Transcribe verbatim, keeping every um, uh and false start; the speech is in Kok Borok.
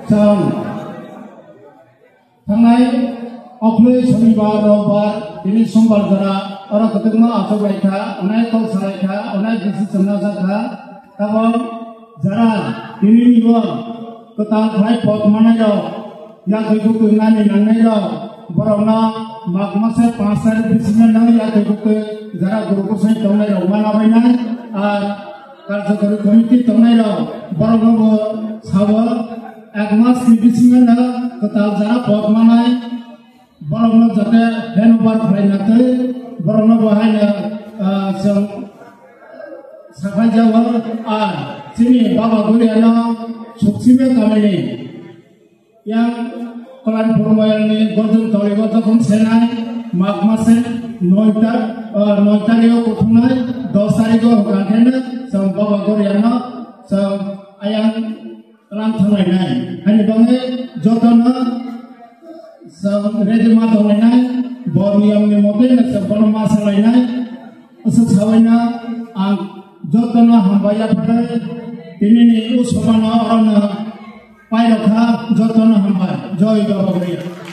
Chwng thangnai okloi Sonibar, Robar, tini Sombar jora oro kwtwkma achuk lai kha, onai kok salai kha, onai bisi chwngna jak kha. Tabok jara tini ni o kwtal khlai pot manai rok, yakui bukui nani nangnai rok, borokno Mag masa panch tarikh bisingo no yakui bukui jara guru bwsai tongnai rok mana bainai, ar karjakari committee tongnai rok borokno bo sabo ek mas ni bisingo no kwtal jara pot manai, borokno jate handover khlaina tei borokno bo haino, ah, chwng sakhai jago, ar chini Baba Goriano Suksime kamini yang Kalanpur Moyalni Gorjun Toligo jokhon senai Mag mase noi ta-, ah, noi tarikh o kuthumnai dos tarikh o hwnkha khe chwng Baba Goriano chwng ayang Tlang thanglainai. Haini bagwi jotono chwng ready ma tonglainai. Bo niyomni mote no chwng bono ma salainai. Aswk sabaino ang jotono hambai yapharwi tinini usomano orono pairokha, jotono hambai. Joi Baba Goriya.